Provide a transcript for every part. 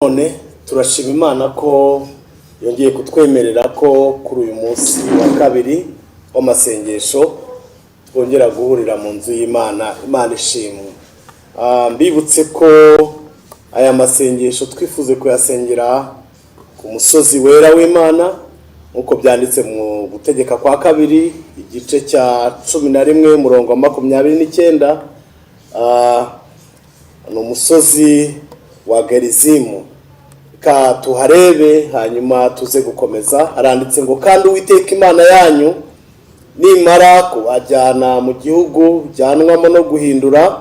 None turashima Imana ko yongeye kutwemerera ko kuri uyu munsi wa kabiri w'amasengesho twongera guhurira mu nzu y'Imana. Imana ishimwe. Mbibutse ko aya masengesho twifuze kuyasengera ku musozi wera w'Imana, nk'uko byanditse mu Gutegeka kwa Kabiri, igice cya 11, umurongo wa 29. Ni umusozi wa Gerizimu. Reka tuharebe, hanyuma tuze gukomeza. Haranditse ngo: "Kandi Uwiteka Imana yanyu nimara kubajyana mu gihugu ujyanwamo no guhindura,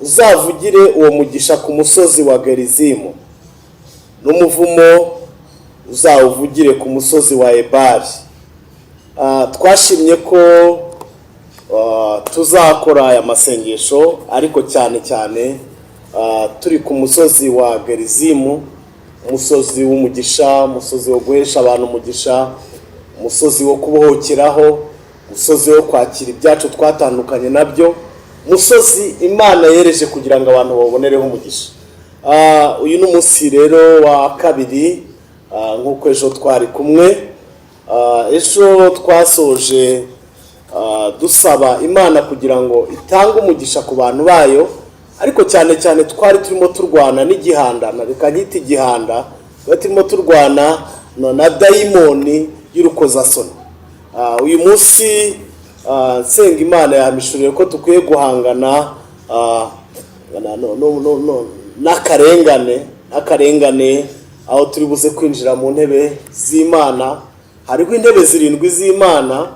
uzavugire uwo mugisha ku musozi wa Gerizimu, n'umuvumo uzawuvugire ku musozi wa Ebali." Twashimye ko tuzakora aya masengesho, ariko cyane cyane turi ku musozi wa Gerizimu, umusozi w'umugisha, umusozi wo guhesha abantu umugisha, umusozi wo kubohokeraho, umusozi wo kwakira ibyacu twatandukanye nabyo, umusozi Imana yereje kugira ngo abantu babonereho umugisha. Uyu ni umunsi rero wa kabiri, nk'uko ejo twari kumwe. Ejo twasoje dusaba Imana kugira ngo itange umugisha ku bantu bayo, ariko cyane cyane twari turimo turwana n'igihanda, na reka nkite igihanda, twari turimo turwana na dayimoni y'urukozasoni. Uyu munsi nsenga Imana yampishuriye ko dukwiye guhangana n'akarengane, aho turi buze kwinjira mu ntebe z'Imana. Hariho intebe zirindwi z'Imana,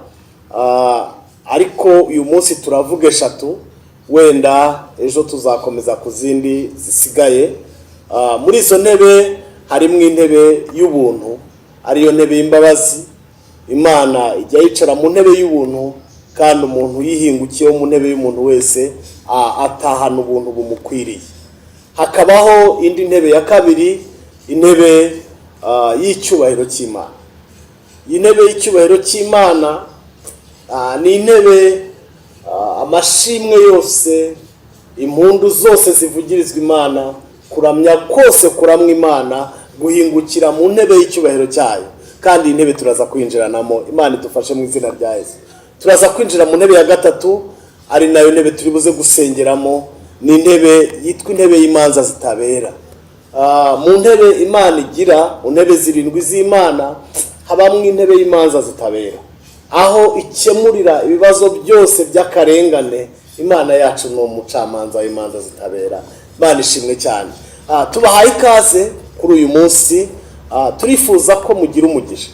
ariko uyu munsi turavuga eshatu, wenda ejo tuzakomeza ku zindi zisigaye. Muri izo ntebe harimo intebe y'ubuntu, ariyo ntebe y'imbabazi. Imana ijya yicara mu ntebe y'ubuntu, kandi umuntu uyihingukiyeho mu ntebe y'umuntu wese atahana ubuntu bumukwiriye. Hakabaho indi ntebe ya kabiri, intebe y'icyubahiro cy'Imana. Iyi ntebe y'icyubahiro cy'Imana ni intebe amashimwe yose, impundu zose zivugirizwa Imana, kuramya kose kuramwa Imana, guhingukira mu ntebe y'icyubahiro cyayo. Kandi iyi ntebe turaza kwinjiranamo, Imana idufashe mu izina rya Yesu. Turaza kwinjira mu ntebe ya gatatu, ari nayo ntebe turi buze gusengeramo, ni intebe yitwa intebe y'imanza zitabera. Mu ntebe Imana igira, mu ntebe zirindwi z'Imana, habamo intebe y'imanza zitabera, aho ikemurira ibibazo byose by'akarengane. Imana yacu ni umucamanza w'imanza zitabera. Imana ishimwe cyane. Tubahaye ikaze kuri uyu munsi. Turifuza ko mugira umugisha.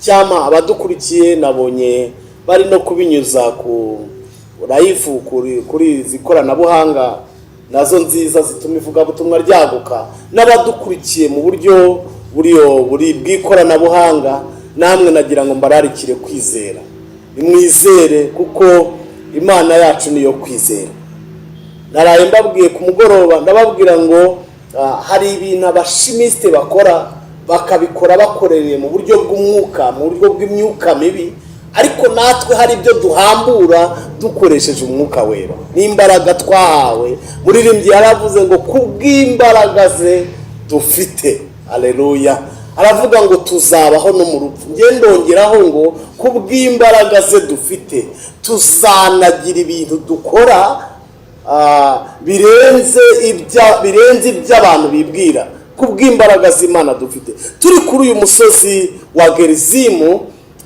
Cyama abadukurikiye, nabonye bari no kubinyuza ku live kuri izi koranabuhanga nazo nziza zituma ivugabutumwa ryaguka. N'abadukurikiye mu buryo buriyo buri bw'ikoranabuhanga, namwe nagira ngo mbararikire kwizera. Nimwizere, kuko Imana yacu niyo kwizera. Naraye mbabwiye ku mugoroba, ndababwira ngo hari ibintu abashimisite bakora, bakabikora bakoreye mu buryo bw'umwuka, mu buryo bw'imyuka mibi, ariko natwe hari ibyo duhambura dukoresheje Umwuka Wera n'imbaraga twahawe. Muririmbyi yaravuze ngo kubw'imbaraga ze dufite, aleluya, aravuga ngo tuzabaho no mu rupfu. Njye ndongeraho ngo kubw'imbaraga ze dufite tuzanagira ibintu dukora birenze iby'abantu bibwira, kubw'imbaraga z'Imana dufite. Turi kuri uyu musozi wa Gerizimu,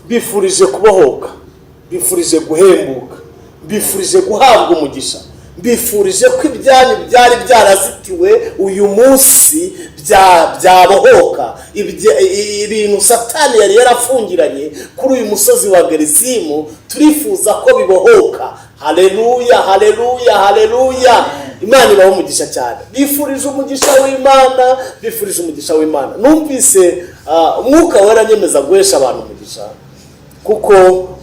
bifurije kubohoka, bifurije guhembuka, bifurije guhabwa umugisha, mbifurije ko ibyanyu byari byarazitiwe uyu munsi byabohoka. Ibintu Satani yari yarafungiranye kuri uyu musozi wa Gerizimu, turifuza ko bibohoka. Haleluya, haleluya, haleluya! Imana ibaho umugisha cyane. Bifurije umugisha w'Imana, bifurije umugisha w'Imana. Numvise Umwuka Wera anyemeza guhesha abantu umugisha, kuko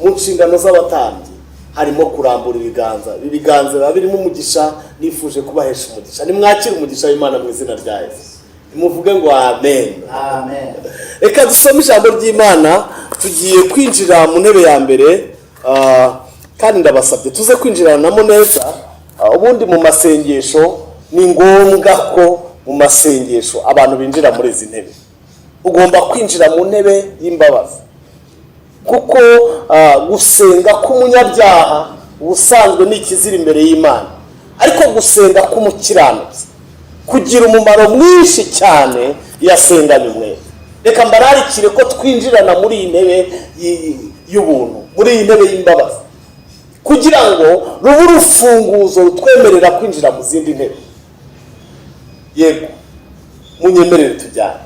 mu nshingano z'abatambyi harimo kurambura ibiganza. Ibi biganza biba birimo umugisha. Nifuje kubahesha umugisha. Nimwakire umugisha w'Imana mu izina rya Yesu. Nimuvuge ngo amen. Amen. Reka dusome ijambo ry'Imana. Tugiye kwinjira mu ntebe ya mbere, kandi ndabasabye tuze kwinjiranamo neza. Ubundi mu masengesho ni ngombwa ko Mu masengesho abantu binjira muri izi ntebe. Ugomba kwinjira mu ntebe y'imbabazi, kuko gusenga k'umunyabyaha ubusanzwe ni ikizira imbere y'Imana, ariko gusenga k'umukiranutsi kugira umumaro mwinshi cyane iyo asenganye umwete. Reka mbararikire ko twinjirana muri iyi ntebe y'ubuntu, muri iyi ntebe y'imbabazi, kugira ngo rube urufunguzo rutwemerera kwinjira mu zindi ntebe. Yego, munyemerere tujyane.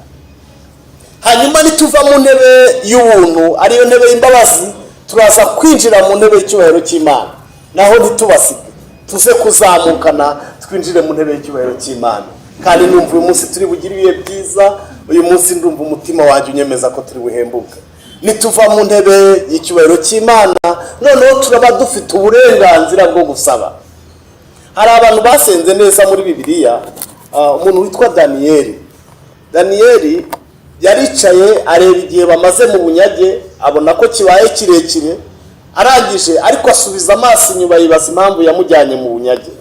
Hanyuma nituva mu ntebe y'ubuntu, ariyo ntebe y'imbabazi, turaza kwinjira mu ntebe y'icyubahiro cy'Imana. Naho ntitubasige, tuze kuzamukana twinjire mu ntebe y'icyubahiro cy'Imana. Kandi numva uyu munsi turi bugire ibihe byiza. Uyu munsi ndumva umutima wanjye unyemeza ko turi buhembuke. Nituva mu ntebe y'icyubahiro cy'Imana, noneho turaba dufite uburenganzira bwo gusaba. Hari abantu basenze neza muri Bibiliya. Umuntu witwa Daniyeli. Daniyeli yaricaye, areba igihe bamaze mu bunyage, abona ko kibaye kirekire. Arangije ariko asubiza amaso inyuma, yibaza impamvu yamujyanye mu bunyage.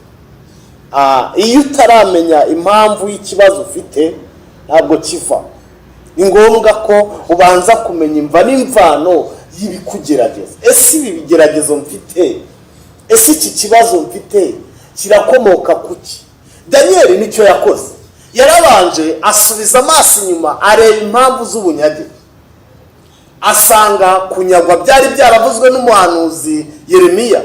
Iyo utaramenya impamvu y'ikibazo ufite, ntabwo kiva. Ni ngombwa ko ubanza kumenya imva n'imvano y'ibikugerageza. Ese ibi bigeragezo mfite, ese iki kibazo mfite kirakomoka kuki? Daniyeli nicyo yakoze. Yarabanje asubiza amaso inyuma, areba impamvu z'ubunyage, asanga kunyagwa byari byaravuzwe n'umuhanuzi Yeremiya,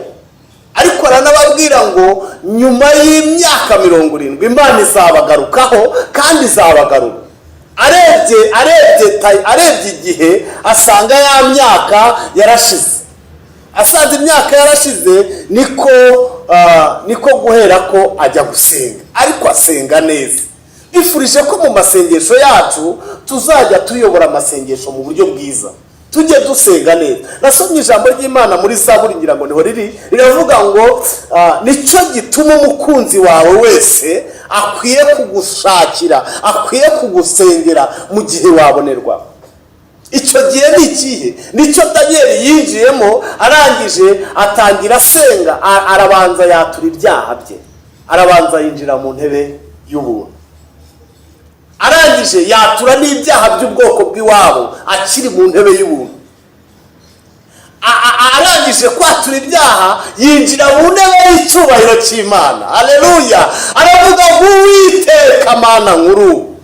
ariko aranababwira ngo nyuma y'imyaka 70 Imana izabagarukaho kandi izabagarura. Arebye igihe, asanga ya myaka yarashize. Asanze imyaka yarashize, niko guhera ko ajya gusenga, ariko asenga neza. Bifurije ko mu masengesho yacu tuzajya tuyobora amasengesho mu buryo bwiza, tujye dusenga neza. Nasomye ijambo ry'Imana muri Zaburi, ngira ngo niho riri, riravuga ngo nicyo gituma umukunzi wawe wese akwiye kugushakira, akwiye kugusengera mu gihe wabonerwa. Icyo gihe ni ikihe? Nicyo Daniyeli yinjiyemo. Arangije atangira asenga, arabanza yatura ibyaha bye, arabanza yinjira mu ntebe y'ubuntu, arangije yatura n'ibyaha by'ubwoko bw'iwabo akiri mu ntebe y'ubuntu. Arangije kwatura ibyaha, yinjira mu ntebe y'icyubahiro cy'Imana. Aleluya! Aravuga ngo: "Uwiteka Mana nkuru,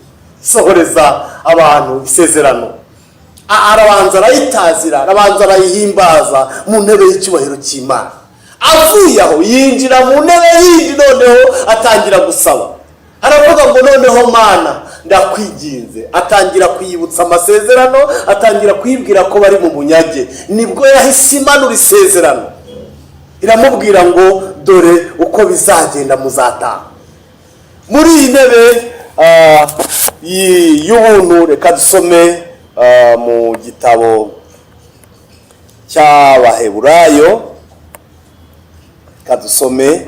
sohoreza abantu isezerano." Arabanza arayitazira, arabanza arayihimbaza mu ntebe y'icyubahiro cy'Imana. Avuye aho, yinjira mu ntebe yindi, noneho atangira gusaba. Aravuga ngo: "Noneho Mana, ndakwiginze." Atangira kwiyibutsa amasezerano, atangira kuyibwira ko bari mu bunyage. Nibwo yahise imanura isezerano, iramubwira ngo: "Dore uko bizagenda, muzataha." Muri iyi ntebe y'ubuntu, reka dusome mu gitabo cy'Abaheburayo. Reka dusome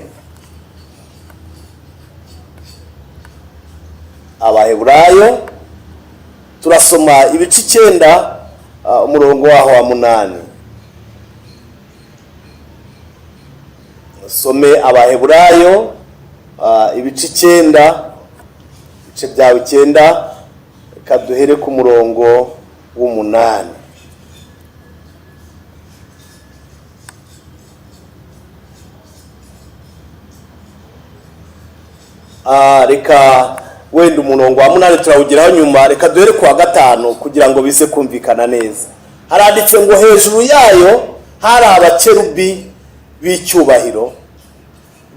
Abaheburayo, turasoma ibice 9, umurongo waho wa 8. Some Abaheburayo, ibice 9, ibice byawe 9. Reka duhere ku murongo w'8. Reka wenda umurongo wa 8 turawugeraho nyuma. Reka duhere ku wa 5 kugira ngo bize kumvikana neza. Haranditse ngo: "Hejuru yayo hari abakerubi b'icyubahiro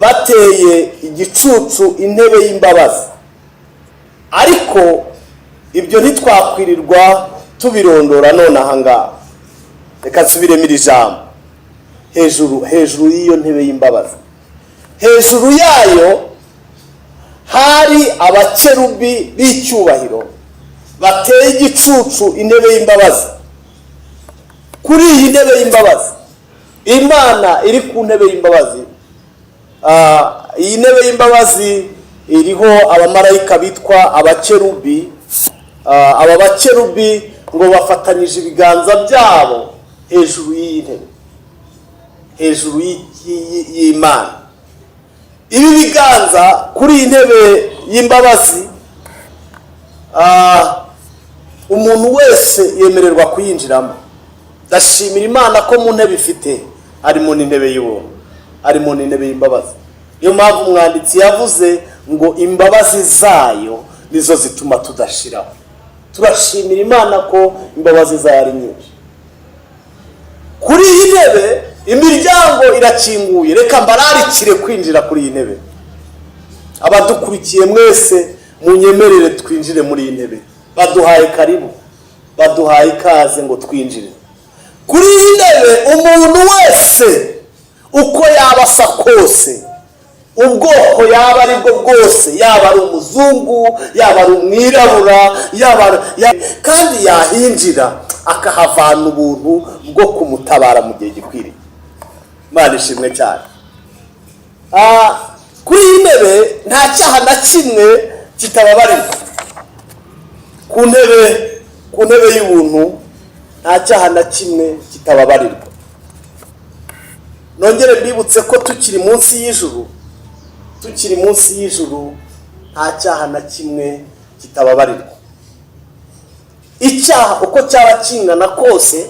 bateye igicucu intebe y'imbabazi." Ariko ibyo ntitwakwirirwa tubirondora none aha ngaha. Reka nsubiremo iri jambo. Hejuru y'iyo ntebe y'imbabazi, hejuru yayo hari abakerubi b'icyubahiro bateye igicucu intebe y'imbabazi. Kuri iyi ntebe y'imbabazi, Imana iri ku ntebe y'imbabazi. Iyi ntebe y'imbabazi iriho abamarayika bitwa abakerubi. Aba bakerubi ngo bafatanyije ibiganza byabo hejuru y'iyi ntebe, hejuru y'Imana. Ibi biganza kuri iyi ntebe y'imbabazi Umuntu wese yemererwa kuyinjiramo. Ndashimira Imana ko mu ntebe ifite harimo n'intebe y'ubuntu, harimo n'intebe y'imbabazi. Niyo mpamvu umwanditsi yavuze ngo imbabazi zayo nizo zituma tudashiraho. Turashimira Imana ko imbabazi zayo ari nyinshi. Kuri iyi ntebe imiryango irakinguye. Reka mbararikire kwinjira kuri iyi ntebe. Abadukurikiye mwese, munyemerere twinjire muri iyi ntebe. Baduhaye karibu, baduhaye ikaze ngo twinjire kuri iyi ntebe. Umuntu wese, uko yaba asa kose, ubwoko yaba ari bwo bwose, yaba ari umuzungu, yaba ari umwirabura, yaba kandi yahinjira akahavana ubuntu bwo kumutabara mu gihe gikwiriye. Imana ishimwe cyane. Kuri iyi ntebe nta cyaha na kimwe kitababarirwa. Ku ntebe y'ubuntu nta cyaha na kimwe kitababarirwa. Nongere mbibutse ko tukiri munsi y'ijuru, tukiri munsi y'ijuru, nta cyaha na kimwe kitababarirwa. Icyaha uko cyaba kingana kose,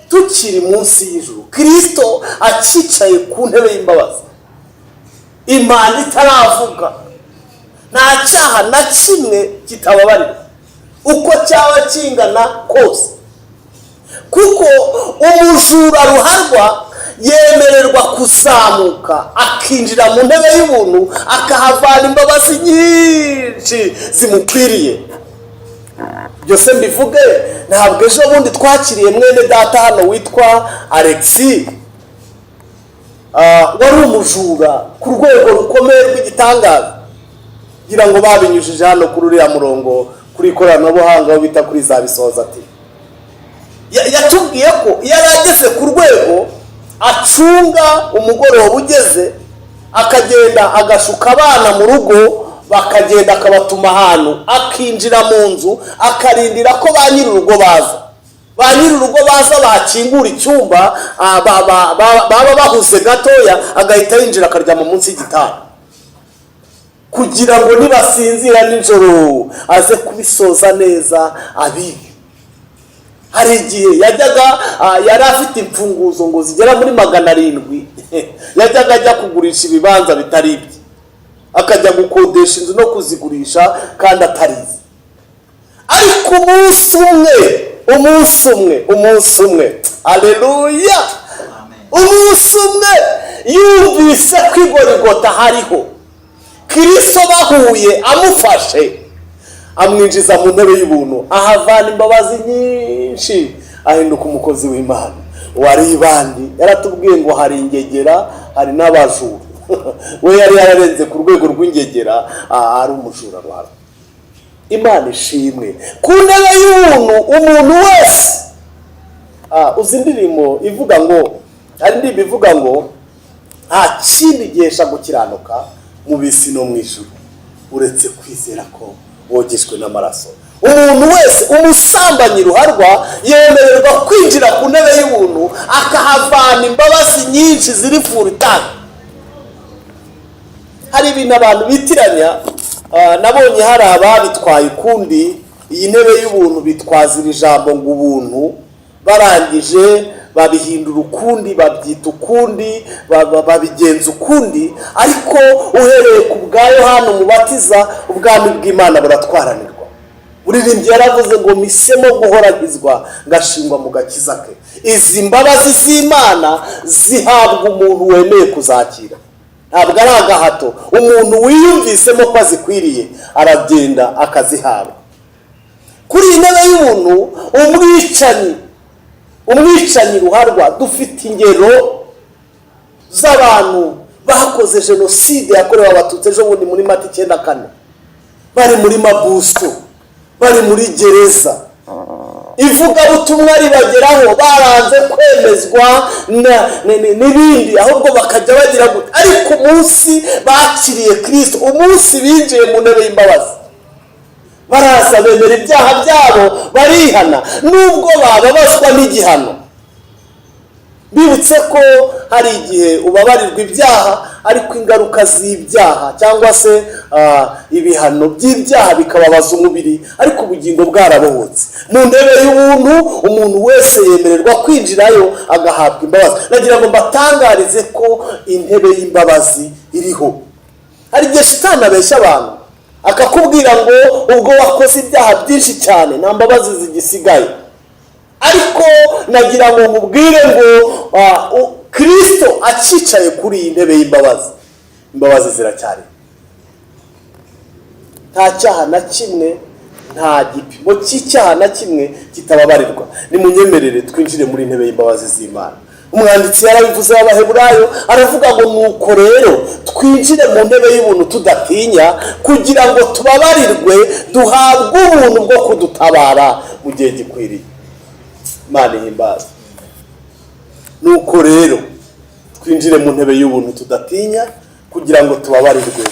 tukiri munsi y'ijuru, Kirisito akicaye ku ntebe y'imbabazi, Imana itaravuga, nta cyaha na kimwe kitababarirwa uko cyaba kingana kose, kuko umujura ruharwa yemererwa kuzamuka akinjira mu ntebe y'ubuntu, akahavana imbabazi nyinshi zimukwiriye. Byose mbivuge, ntabwo ejo bundi twakiriye mwene data hano witwa Alexi, wari umujura ku rwego rukomeye rw'igitangaza, kugira ngo babinyujije hano kuri uriya murongo, kuri ikoranabuhanga aho bita kuri za bisoza. Ati yatubwiye ko yari ageze ku rwego acunga umugoroba ugeze, akagenda agashuka abana mu rugo, bakagenda akabatuma ahantu, akinjira mu nzu, akarindira ko ba nyir'urugo baza. Ba nyir'urugo baza, bakingura icyumba, baba bahuze gatoya, agahita yinjira akaryama munsi y'igitanda kugira ngo nibasinzira nijoro aze kubisoza neza abibe. Hari igihe yajyaga, yari afite imfunguzo ngo zigera muri 700, yajyaga ajya kugurisha ibibanza bitari ibye, akajya gukodesha inzu no kuzigurisha kandi atarize. Ariko umunsi umwe, umunsi umwe, umunsi umwe, aleluya, umunsi umwe yumvise ko i Gorigota hariho Kirisito, bahuye, amufashe, amwinjiza mu ntebe y'ubuntu, ahavana imbabazi nyinshi, ahinduka umukozi w'Imana. Wari ibandi yaratubwiye ngo hari ingegera, hari n'abajura. We yari yararenze ku rwego rw'ingegera, ari umujura ruhara. Imana ishimwe. Ku ntebe y'ubuntu umuntu wese, uzi indirimbo ivuga ngo, hari indirimbo ivuga ngo nta kindi gihesha gukiranuka mu bisi no mu ijuru uretse kwizera ko wogejwe n'amaraso. Umuntu wese, umusambanyi ruharwa yemererwa kwinjira ku ntebe y'ubuntu, akahavana imbabazi nyinshi ziri furitani. Hari ibintu abantu bitiranya. Nabonye hari ababitwaye ukundi. Iyi ntebe y'ubuntu bitwaza iri jambo ngo ubuntu, barangije babihindura ukundi, babyita ukundi, babigenza ukundi. Ariko uhereye ku bwa Yohana Umubatiza, ubwami bw'Imana buratwaranirwa. Muririmbyi yaravuze ngo misemo guhoragizwa, ngashingwa mu gakiza ke. Izi mbabazi z'Imana zihabwa umuntu wemeye kuzakira, ntabwo ari agahato. Umuntu wiyumvisemo ko azikwiriye aragenda akazihabwa. Kuri iyi ntebe y'ubuntu, umwicanyi ruharwa, dufite ingero z'abantu bakoze jenoside yakorewe Abatutsi ejo bundi muri Mata 94, bari muri mabuso, bari muri gereza, ivugabutumwa ribageraho, baranze kwemezwa n'ibindi, ahubwo bakajya bagira gute. Ariko umunsi bakiriye Kirisito, umunsi binjiye mu ntebe y'imbabazi, baraza bemera ibyaha byabo, barihana, nubwo bababazwa n'igihano. Bibutse ko hari igihe ubabarirwa ibyaha. Ariko ingaruka z'ibyaha cyangwa se ibihano by'ibyaha bikababaza umubiri, ariko ubugingo bwarabohotse. Mu ntebe y'ubuntu umuntu wese yemererwa kwinjirayo agahabwa imbabazi. Nagira ngo mbatangarize ko intebe y'imbabazi iriho. Hari igihe Shitani abeshya abantu, akakubwira ngo ubwo wakoze ibyaha byinshi cyane nta mbabazi zigisigaye. Ariko nagira ngo nkubwire ngo Kirisito acyicaye kuri iyi ntebe y'imbabazi, imbabazi ziracyari. Nta cyaha na kimwe, nta gipimo cy'icyaha na kimwe kitababarirwa. Nimunyemerere twinjire muri intebe y'imbabazi z'Imana. Umwanditsi yarabivuze w'Abaheburayo, aravuga ngo: "Nuko rero twinjire mu ntebe y'ubuntu tudatinya, kugira ngo tubabarirwe, duhabwe ubuntu bwo kudutabara mu gihe gikwiriye." Imana ihimbaza. Nuko rero twinjire mu ntebe y'ubuntu tudatinya, kugira ngo tubabarirwe,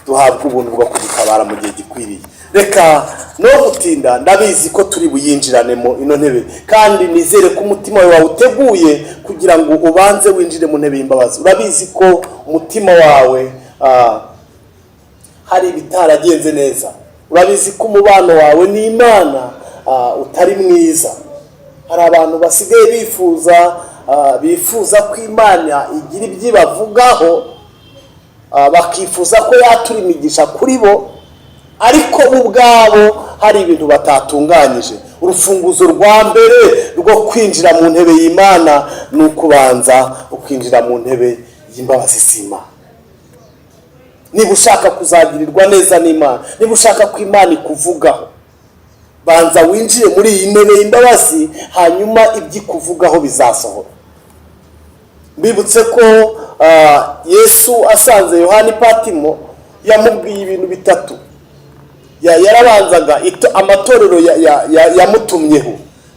duhabwe ubuntu bwo kudutabara mu gihe gikwiriye. Reka no gutinda, ndabizi ko turi buyinjiranemo ino ntebe, kandi nizere ko umutima wawe wawuteguye kugira ngo ubanze winjire mu ntebe y'imbabazi. Urabizi ko umutima wawe hari ibitaragenze neza. Urabizi ko umubano wawe n'Imana utari mwiza. Hari abantu basigaye bifuza ko Imana igira ibyo ibavugaho, bakifuza ko yatura imigisha kuri bo, ariko bo ubwabo hari ibintu batatunganyije. Urufunguzo rwa mbere rwo kwinjira mu ntebe y'Imana ni ukubanza ukinjira mu ntebe y'imbabazi z'Imana. Niba ushaka kuzagirirwa neza n'Imana, niba ushaka ko Imana ikuvugaho, banza winjire muri iyi ntebe y'imbabazi, hanyuma ibyo ikuvugaho bizasohora. Mbibutse ko Yesu asanze Yohani Patimo yamubwiye ibintu bitatu. Yarabanzaga amatorero yamutumyeho,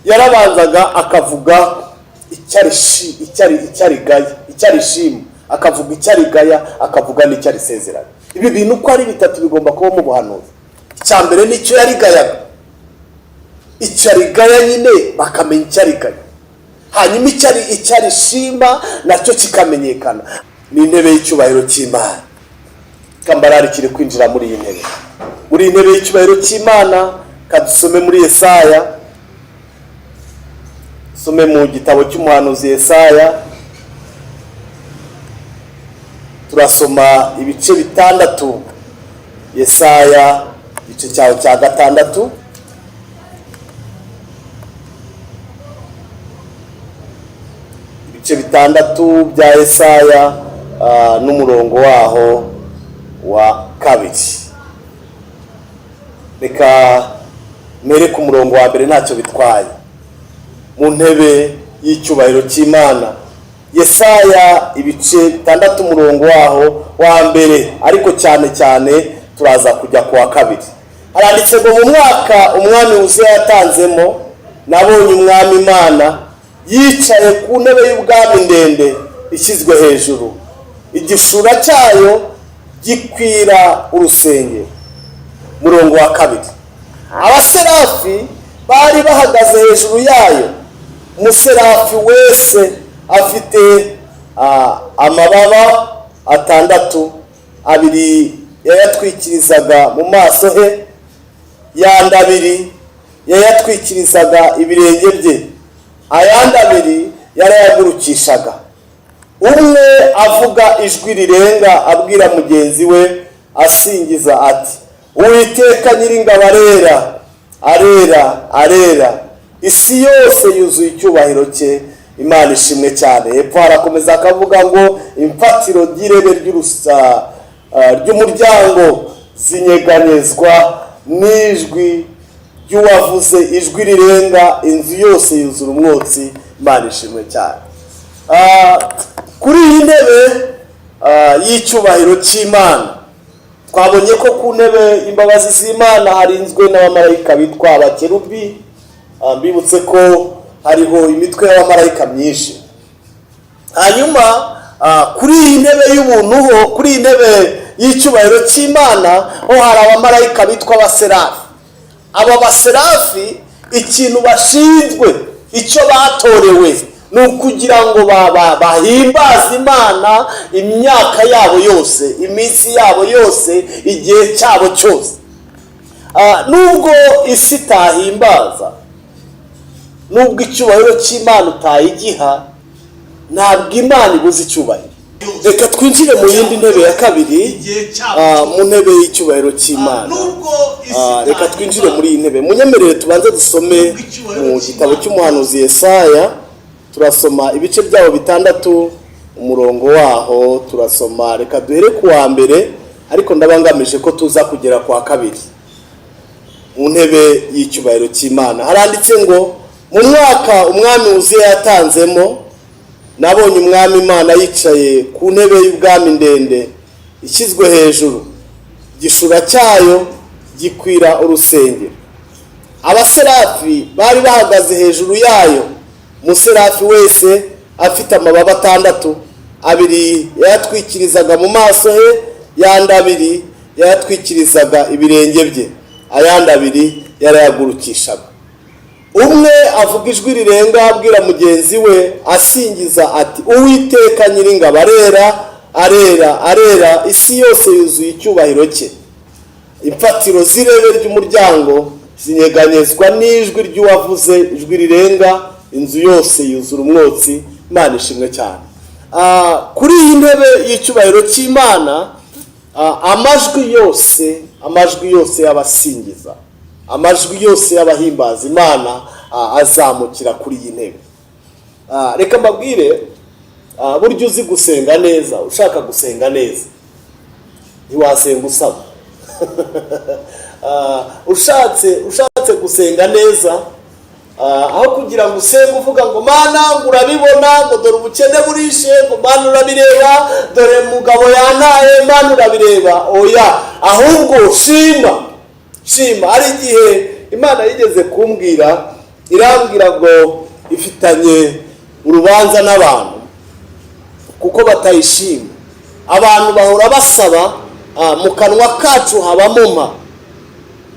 yarabanzaga akavuga icyo arigaya, icyo arishima, akavuga icyo arigaya, akavuga n'icyo arisezeranya. Ibi bintu uko ari bitatu bigomba kuba mu buhanuzi. Icya mbere nicyo yarigayaga, icyo arigaya nyine bakamenya icyo arigaya, hanyuma icyo arishima nacyo kikamenyekana. Ni intebe y'icyubahiro cy'Imana. Kambararikire kwinjira muri iyi ntebe, muri iyi ntebe y'icyubahiro cy'Imana. Kadusome muri Yesaya, some mu gitabo cy'umuhanuzi Yesaya. Turasoma ibice 6. Yesaya igice cyawe cya 6, ibice 6 bya Yesaya, n'umurongo waho wa 2. Reka mere ku murongo wa 1, ntacyo bitwaye. Mu ntebe y'icyubahiro cy'Imana, Yesaya ibice 6, umurongo waho wa 1, ariko cyane cyane turaza kujya ku wa 2. Haranditse ngo: "Mu mwaka umwami Uziya yatanzemo, nabonye Umwami Imana yicaye ku ntebe y'ubwami ndende ishyizwe hejuru, igishura cyayo gikwira urusengero." Murongo wa 2: "Abaserafi bari bahagaze hejuru yayo, umuserafi wese afite amababa 6, 2 yayatwikirizaga mu maso he, yandi 2 yayatwikirizaga ibirenge bye, ayandi 2 yarayagurukishaga. Umwe avuga ijwi rirenga abwira mugenzi we asingiza ati: 'Uwiteka Nyiringabo arera, arera, arera, isi yose yuzuye icyubahiro cye.'" Imana ishimwe cyane. Hepfo harakomeza akavuga ngo: "Imfatiro ry'irebe ry'umuryango zinyeganyezwa n'ijwi ry'uwavuze ijwi rirenga, inzu yose yuzura umwotsi." Imana ishimwe cyane. Kuri iyi ntebe y'icyubahiro cy'Imana, twabonye ko ku ntebe imbabazi z'Imana harinzwe n'abamarayika bitwa abakerubi. Mbibutse ko hariho imitwe y'abamarayika myinshi. Hanyuma kuri iyi ntebe y'ubuntu ho, kuri iyi ntebe y'icyubahiro cy'Imana ho, hari abamarayika bitwa abaserafi. Aba baserafi ikintu bashinzwe, icyo batorewe, Ni ukugira ngo bahimbaze Imana imyaka yabo yose, iminsi yabo yose, igihe cyabo cyose. Nubwo isi itahimbaza, nubwo icyubahiro cy'Imana utayigiha, ntabwo Imana ibuze icyubahiro. Reka twinjire mu yindi ntebe ya kabiri, mu ntebe y'icyubahiro cy'Imana. Reka twinjire muri iyi ntebe. Munyemerere tubanze dusome mu gitabo cy'umuhanuzi Yesaya. Turasoma ibice byabo 6, umurongo waho turasoma. Reka duhere ku wa mbere, ariko ndabangamije ko tuza kugera ku wa kabiri. Mu ntebe y'icyubahiro cy'Imana haranditse ngo: "Mu mwaka umwami Wuzuye yatanzemo, nabonye Umwami Imana yicaye ku ntebe y'ubwami ndende ishyizwe hejuru, igishura cyayo gikwira urusengero. Abaserafi bari bahagaze hejuru yayo, umuserafi wese afite amababa 6: abiri yayatwikirizaga mu maso he, yandi abiri yayatwikirizaga ibirenge bye, ayandi abiri yarayagurukishaga. Umwe avuga ijwi rirenga abwira mugenzi we asingiza ati: 'Uwiteka Nyiringabo arera, arera, arera, isi yose yuzuye icyubahiro cye.' Imfatiro z'irebe ry'umuryango zinyeganyezwa n'ijwi ry'uwavuze ijwi rirenga, inzu yose yuzura umwotsi." Imana ishimwe cyane. Kuri iyi ntebe y'icyubahiro cy'Imana, amajwi yose, amajwi yose y'abasingiza, amajwi yose y'abahimbaza Imana azamukira kuri iyi ntebe. Reka mbabwire, burya uzi gusenga neza, ushaka gusenga neza, ntiwasenga usaba. Ushatse gusenga neza, aho kugira ngo usenge uvuga ngo: "Mana, ngo urabibona, ngo dore ubukene burishe, ngo Mana urabireba, dore mugabo yantaye, Mana urabireba," oya, ahubwo shima, shima. Hari igihe Imana yigeze kumbwira, irambwira ngo ifitanye urubanza n'abantu kuko batayishima. Abantu bahora basaba, mu kanwa kacu habamo mpa,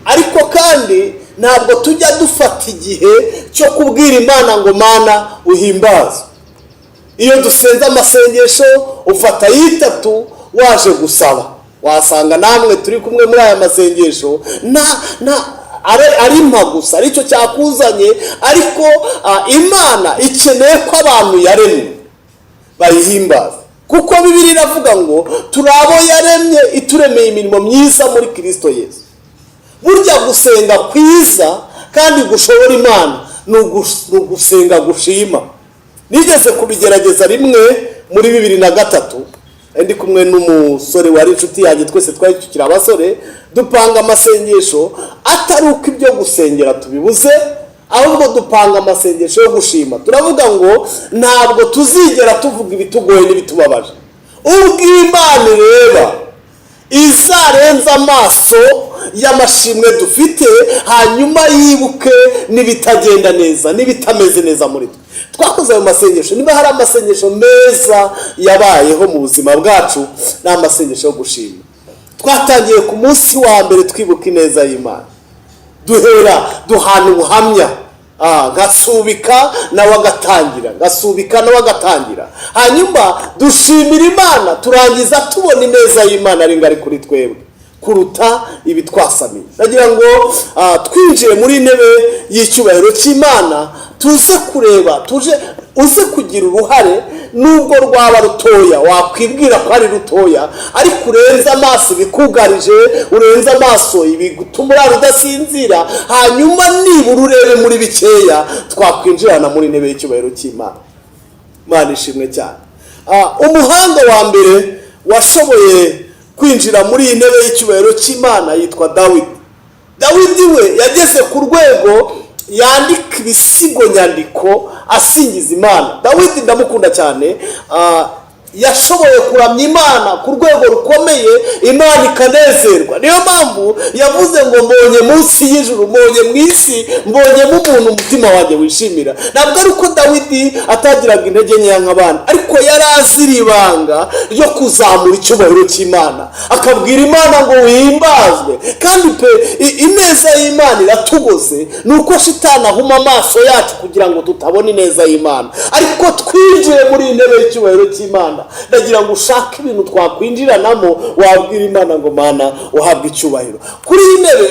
ariko kandi ntabwo tujya dufata igihe cyo kubwira Imana ngo: "Mana, uhimbazwe." Iyo dusenze amasengesho, ufata yitatu waje gusaba. Wasanga namwe turi kumwe muri aya masengesho na na ari mpa gusa, aricyo cyakuzanye. Ariko Imana ikeneye ko abantu yaremye bayihimbaza, kuko Bibiliya iravuga ngo turi abo yaremye, ituremeye imirimo myiza muri Kirisito Yesu. Burya gusenga kwiza kandi gushobora Imana ni ugusenga gushima. Nigeze kubigerageza rimwe muri 2003, ndi kumwe n'umusore wari inshuti yanjye, twese twari tukiri abasore. Dupanga amasengesho, atari uko ibyo gusengera tubibuze, ahubwo dupanga amasengesho yo gushima. Turavuga ngo ntabwo tuzigera tuvuga ibitugoye n'ibitubabaje. Ubwo Imana ireba izarenza amaso y'amashimwe dufite, hanyuma yibuke n'ibitagenda neza n'ibitameze neza muri twe. Twakoze ayo masengesho. Niba hari amasengesho meza yabayeho mu buzima bwacu, ni amasengesho yo gushima. Twatangiye ku munsi wa mbere twibuka ineza y'Imana, duhera duhana ubuhamya, ngasubika nawe agatangira, ngasubika nawe agatangira, hanyuma dushimira Imana, turangiza tubona ineza y'Imana ari ngari kuri twebwe kuruta ibi twasamiye. Ndagira ngo twinjiye muri intebe y'icyubahiro cy'Imana, tuze kureba, tuje uze kugira uruhare nubwo rwaba rutoya, wakwibwira ko ari rutoya, ariko urenze amaso ibikugarije, urenze amaso ibigutuma urara udasinzira, hanyuma nibura urebe muri bikeya twakwinjirana muri intebe y'icyubahiro cy'Imana. Imana ishimwe cyane. Umuhanga wa mbere washoboye kwinjira muri iyi ntebe y'icyubahiro cy'Imana yitwa Dawidi. Dawidi we yageze ku rwego yandika ibisigo nyandiko asingiza Imana. Dawidi ndamukunda cyane. Yashoboye kuramya Imana ku rwego rukomeye, Imana ikanezerwa. Niyo mpamvu yavuze ngo: "Mbonye munsi y'ijuru, mbonye mu isi, mbonyemo umuntu umutima wanjye wishimira." Ntabwo ari uko Dawidi atagiraga intege nkeya nk'abandi, ariko yari azira ibanga ryo kuzamura icyubahiro cy'Imana, akabwira Imana ngo: "Wihimbazwe." Kandi pe, ineza y'Imana iratugose. Ni uko Shitani ahuma amaso yacu kugira ngo tutabona ineza y'Imana, ariko twinjiye muri iyi ntebe y'icyubahiro cy'Imana. Ndagira ngo ushake ibintu twakwinjiranamo, wabwira Imana ngo: "Mana, uhabwe icyubahiro." Kuri iyi ntebe,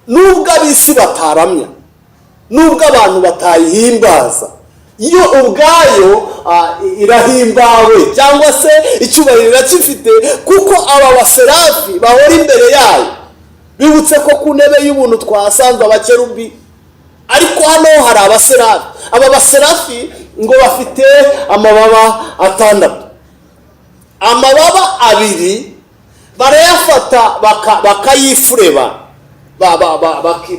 nubwo ab'isi bataramya, nubwo abantu batayihimbaza, yo ubwayo irahimbawe, cyangwa se icyubahiro irakifite, kuko aba baserafi bahora imbere yayo. Bibutse ko ku ntebe y'ubuntu twahasanze abakerubi, ariko hano hari abaserafi. Aba baserafi ngo bafite amababa atandatu. Amababa abiri barayafata bakayifureba,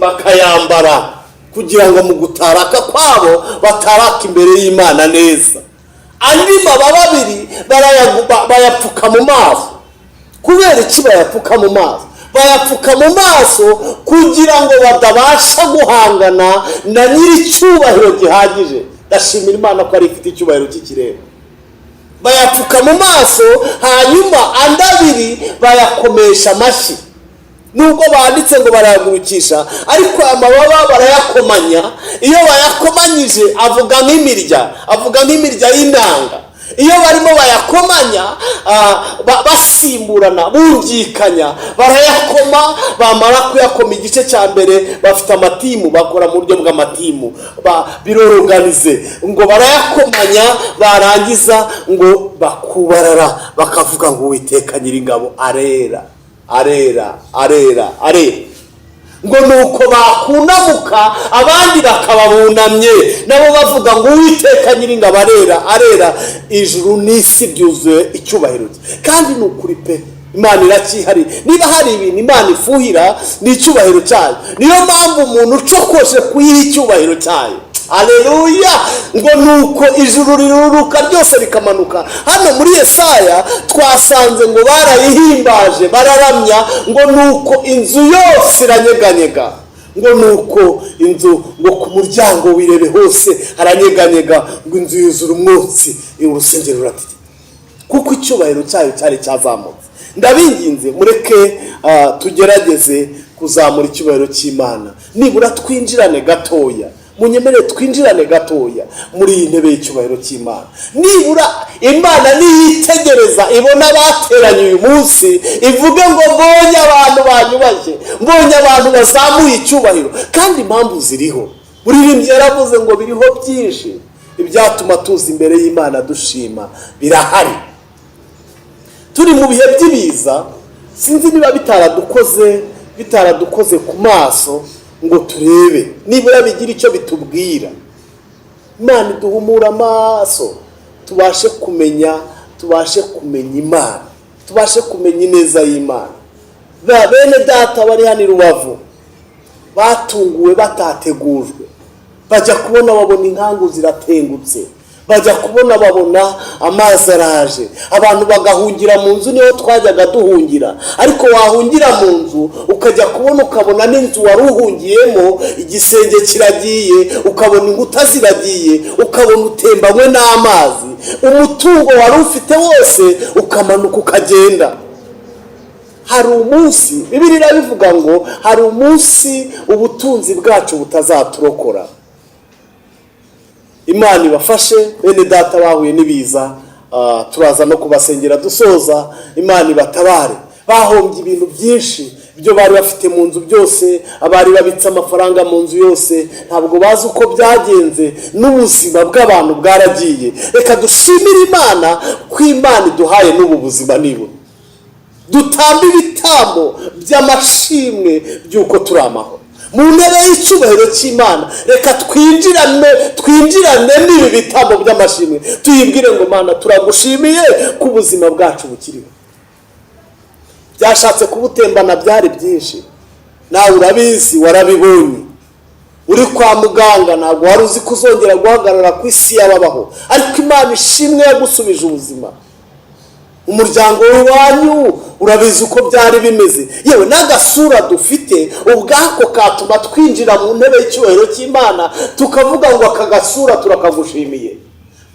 bakayambara kugira ngo mu gutaraka kwabo bataraka imbere y'Imana neza. Andi mababa abiri bayapfuka mu maso. Kubera iki bayapfuka mu maso? Bayapfuka mu maso kugira ngo batabasha guhangana na nyir'icyubahiro gihagije. Ndashimira Imana ko ari ifite icyubahiro cy'ikirere. Bayapfuka mu maso, hanyuma andi abiri bayakomesha amashyi. Nubwo banditse ngo barayagurukisha, ariko aya mababa barayakomanya. Iyo bayakomanyije avuga nk'imirya, avuga nk'imirya y'inanga. Iyo barimo bayakomanya, basimburana, bungikanya, barayakoma. Bamara kuyakoma, igice cya mbere, bafite amatimu, bakora mu buryo bw'amatimu, biroroganize, ngo barayakomanya, barangiza ngo bakubarara, bakavuga ngo: "Uwiteka Nyiringabo arera, arera, arera, arera." Ngo nuko bakunamuka, abandi bakaba bunamye nabo bavuga ngo: "Uwiteka Nyiringabo arera, arera." Ijuru n'isi byuzuye icyubahiro cye. Kandi ni ukuri pe, Imana iracyihariye. Niba hari ibintu Imana ifuhira, ni icyubahiro cyayo. Niyo mpamvu umuntu ucokoje kuyiha icyubahiro cyayo, aleluya! Ngo nuko ijuru riruruka ryose rikamanuka. Hano muri Yesaya twasanze ngo barayihimbaje, bararamya, ngo nuko inzu yose iranyeganyega. Ngo nuko inzu, ngo ku muryango wirebe hose haranyeganyega, ngo inzu yuzura umwotsi, urusengero ruratite, kuko icyubahiro cyayo cyari cyazamutse. Ndabinginze, mureke tugerageze kuzamura icyubahiro cy'Imana, nibura twinjirane gatoya. Munyemere twinjirane gatoya muri iyi ntebe y'icyubahiro cy'Imana. Nibura Imana niyitegereza ibona abateranye uyu munsi, ivuge ngo: "Mbonye abantu banyubashye, mbonye abantu bazamuye icyubahiro." Kandi impamvu ziriho. Uririmbyi yaravuze ngo biriho byinshi, ibyatuma tuza imbere y'Imana dushima birahari. Turi mu bihe by'ibiza. Sinzi niba bitaradukoze ku maso ngo turebe nibura bigira icyo bitubwira. Imana iduhumura amaso, tubashe kumenya, tubashe kumenya Imana, tubashe kumenya ineza y'Imana. Bene data bari hano i Rubavu batunguwe, batategujwe, bajya kubona babona inkangu ziratengutse, bajya kubona babona amazi araje, abantu bagahungira mu nzu. Niho twajyaga duhungira, ariko wahungira mu nzu, ukajya kubona ukabona n'inzu wari uhungiyemo igisenge kiragiye, ukabona inkuta ziragiye, ukabona utembanywe n'amazi, umutungo wari ufite wose ukamanuka ukagenda. Hari umunsi, Bibiliya irabivuga ngo hari umunsi ubutunzi bwacu butazaturokora. Imana ibafashe, bene data bahuye n'ibiza. Turaza no kubasengera dusoza. Imana ibatabare. Bahombye ibintu byinshi, ibyo bari bafite mu nzu byose, abari babitse amafaranga mu nzu yose, ntabwo bazi uko byagenze, n'ubuzima bw'abantu bwaragiye. Reka dushimire Imana ko Imana iduhaye n'ubu buzima. Nibura dutamba ibitambo by'amashimwe by'uko turi amahoro mu ntebe y'icyubahiro cy'Imana. Reka twinjirane n'ibi bitambo by'amashimwe, tuyibwire ngo: "Mana, turagushimiye ko ubuzima bwacu bukiriho." Byashatse kubutembana, byari byinshi, nawe urabizi, warabibonye uri kwa muganga. Ntabwo wari uzi ko uzongera guhagarara ku isi y'ababaho, ariko Imana ishimwe yagusubije ubuzima. Umuryango w'iwanyu urabizi uko byari bimeze. Yewe n'agasura dufite ubwako katuma twinjira mu ntebe y'icyubahiro cy'Imana, tukavuga ngo aka gasura turakagushimiye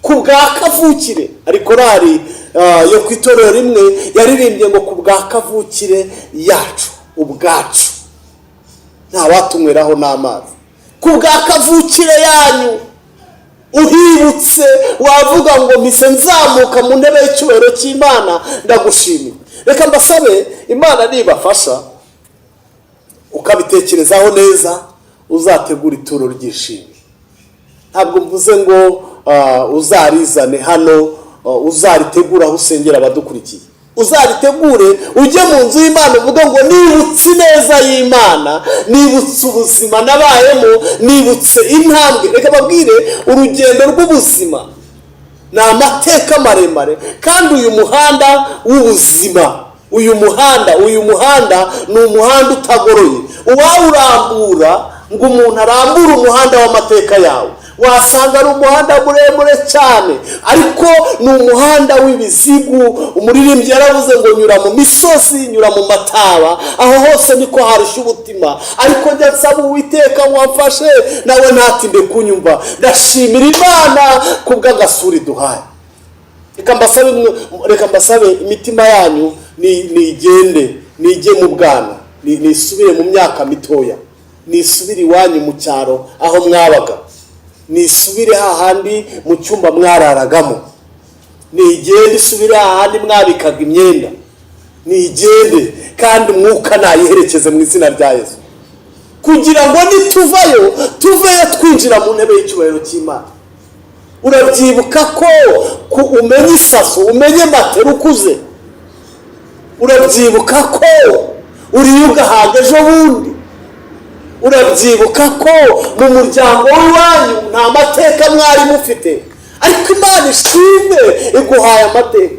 ku bwa kavukire. Ari korari yo ku itorero rimwe yaririmbye ngo ku bwa kavukire yacu ubwacu ntawatunyweraho n'amazi. Ku bwa kavukire yanyu uhibutse wavuga ngo mpise nzamuka mu ntebe y'icyubahiro cy'Imana, ndagushimiye. Reka mbasabe, Imana nibafasha ukabitekerezaho neza, uzategura ituro ry'ishimwe. Ntabwo mvuze ngo uzarizane hano, uzaritegure aho usengera abadukurikiye, uzaritegure ujye mu nzu y'Imana uvuge ngo nibutse ineza y'Imana, nibutse ubuzima nabayemo, nibutse intambwe. Reka babwire, urugendo rw'ubuzima ni amateka maremare, kandi uyu muhanda w'ubuzima, uyu muhanda ni umuhanda utagoroye. Uwawurambura ngo umuntu arambure umuhanda w'amateka yawe, wasanga ari umuhanda muremure cyane, ariko ni umuhanda w'ibizigu. Umuririmbyi yaravuze ngo nyura mu misozi, nyura mu mataba, aho hose niko harushya umutima, ariko njya nsaba Uwiteka ngo amfashe, nawe ntatinde kunyumva. Ndashimira Imana kubw'agasura iduhaye. Reka mbasabe, imitima yanyu nigende, nijye mu bwana, nisubire mu myaka mitoya, nisubire iwanyu mu cyaro aho mwabaga, nisubire hahandi mu cyumba mwararagamo, nigende isubire hahandi mwabikaga imyenda, nigende kandi umwuka nayiherekeze mu izina rya Yesu, kugira ngo nituvayo tuveyo twinjira mu ntebe y'icyubahiro cy'Imana. Urabyibuka ko umenye isaso, umenye matera ukuze. Urabyibuka ko uriye ugahaga ejo bundi. Urabyibuka ko mu muryango w'iwanyu nta mateka mwari mufite, ariko Imana ishimwe iguhaye amateka.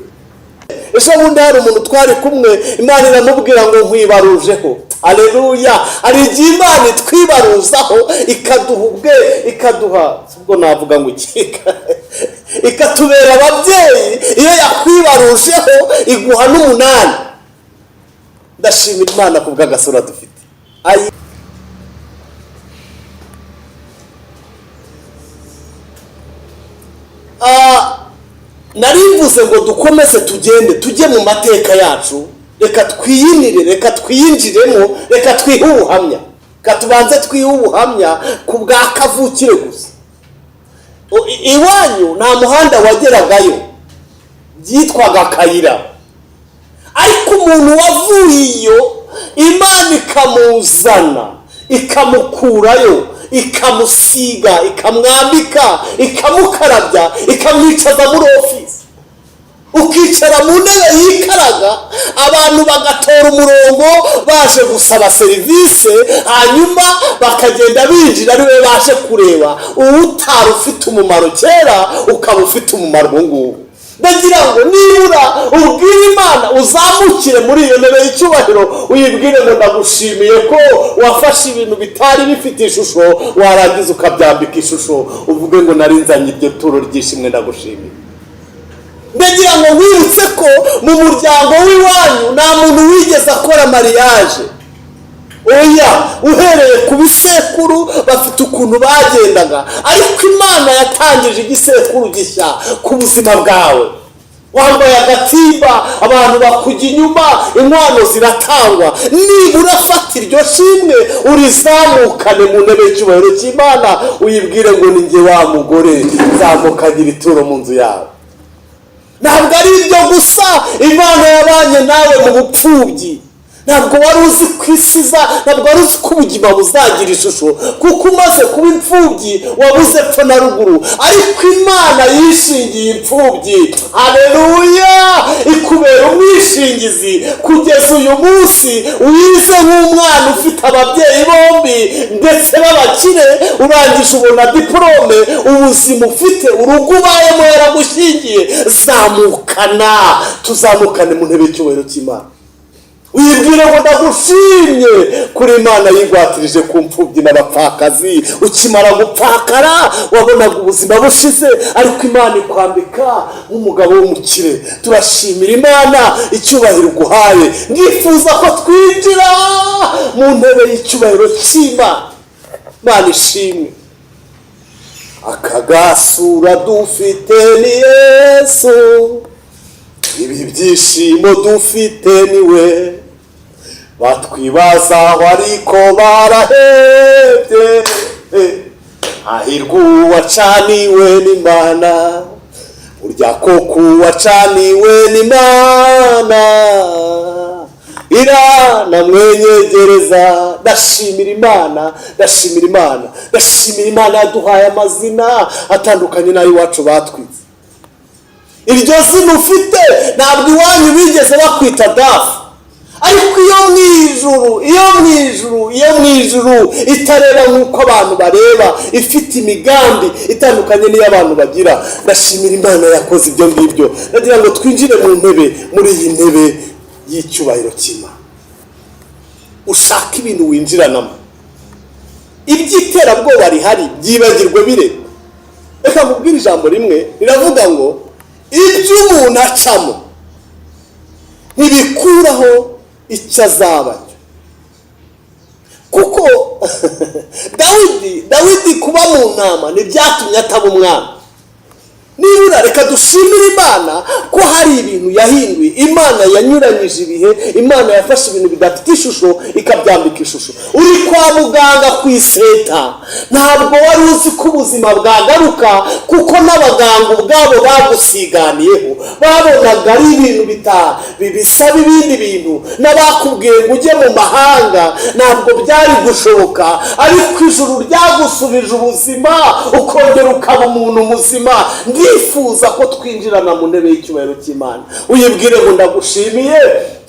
Ejo bundi hari umuntu twari kumwe, Imana iramubwira ngo nkwibarujeho. Aleluya! Hari igihe Imana itwibaruzaho, ikaduha ubwe, ikaduha, ubwo navuga ngo iki, ikatubera ababyeyi. Iyo yakwibarujeho iguha n'umunani. Ndashimira Imana ku bw'agasura dufite. Narivuze ngo dukomeze tugende tujye mu mateka yacu. Reka twiyinire, reka twiyinjiremo, reka twihe ubuhamya, reka tubanze twihe ubuhamya ku bwa kavukire gusa. Iwanyu nta muhanda wageragayo, byitwaga akayira, ariko umuntu wavuye iyo, Imana ikamuzana, ikamukurayo, ikamusiga, ikamwambika, ikamukarabya, ikamwicaza muri ofisi, ukicara mu ntebe yikaraga, abantu bagatora umurongo baje gusaba serivisi, hanyuma bakagenda binjira ariwe baje kureba. Uwutari ufite umumaro kera ukaba ufite umumaro ubu ngubu. Ndagira ngo nibura ubwire Imana, uzamukire muri iyo ntebe y'icyubahiro, uyibwire ngo ndagushimiye ko wafashe ibintu bitari bifite ishusho, warangiza ukabyambika ishusho, uvuge ngo narinzanye iryo turo ry'ishimwe, ndagushimiye. Ndagira ngo wibutse ko mu muryango w'iwanyu nta muntu wigeze akora mariage. Oya, uhereye ku bisekuru bafite ukuntu bagendaga, ariko Imana yatangije igisekuru gishya ku buzima bwawe. Wambaye agatimba, abantu bakujya inyuma, inkwano ziratangwa. Nibura fata iryo shimwe urizamukane mu ntebe y'icyubahiro cy'Imana, uyibwire ngo ni njye wa mugore nzamukagira ituro mu nzu yawe. Ntabwo ari ibyo gusa, Imana yabanye nawe mu bupfubyi. Ntabwo wari uzi ko isi ntabwo wari uzi ko ubuzima buzagira ishusho, kuko umaze kuba imfubyi wabuze epfo na ruguru, ariko Imana yishingiye imfubyi. Haleluya! Ikubera umwishingizi kugeza uyu munsi. Wize nk'umwana ufite ababyeyi bombi ndetse b'abakire, urangije ubona diporome, ubuzima ufite, urugo ubayemo yaragushyingiye. Zamukana, tuzamukane mu ntebe y'icyubahiro cy'Imana. Wibwire ngo ndagushimye kuri Imana yigwatirije ku mfubyi n'abapfakazi. Ukimara gupfakara wabonaga ubuzima bushize, ariko Imana ikwambika nk'umugabo w'umukire. Turashimira Imana icyubahiro uguhaye. Ndifuza ko twinjira mu ntebe y'icyubahiro cy'Imana. Imana ishimwe. Akagasura dufite ni Yesu, ibi byishimo dufite ni we. Batwibazaho ariko barahebye, hahirwa uwacaniwe n'Imana. Burya koko uwacaniwe n'Imana iranamwenyegereza. Ndashimira Imana, ndashimira Imana, ndashimira Imana yaduhaye amazina atandukanye n'ay'iwacu batwitse. Iryo zina ufite, ntabwo iwanyu bigeze bakwita Dafu, ariko iyo mu ijuru, iyo mu ijuru, iyo mu ijuru itareba nk'uko abantu bareba, ifite imigambi itandukanye n'iyo abantu bagira. Ndashimira Imana yakoze ibyo ngibyo. Ndagira ngo twinjire mu ntebe, muri iyi ntebe y'icyubahiro cy'Imana. Ushaka ibintu winjiranamo, iby'iterabwoba rihari byibagirwe bire. Reka nkubwire ijambo rimwe riravuga ngo ibyo umuntu acamo ntibikuraho icyo azaba cyo. Kuko Dawidi kuba mu ntama ntibyatumye ataba umwami. Nibura reka dushimire Imana ko hari ibintu yahinduye. Imana yanyuranyije ibihe, Imana yafashe ibintu bidafite ishusho ikabyambika ishusho. Uri kwa muganga ku iseta, ntabwo wari uzi ko ubuzima bwagaruka, kuko n'abaganga ubwabo bagusiganiyeho babonaga ari ibintu bisaba ibindi bintu. N'abakubwiye ngo ujye mu mahanga, ntabwo byari gushoboka, ariko ijuru ryagusubije ubuzima, ukongera ukaba umuntu muzima. Ndifuza ko twinjirana mu ntebe y'icyubahiro cy'Imana. Uyibwire ngo ndagushimiye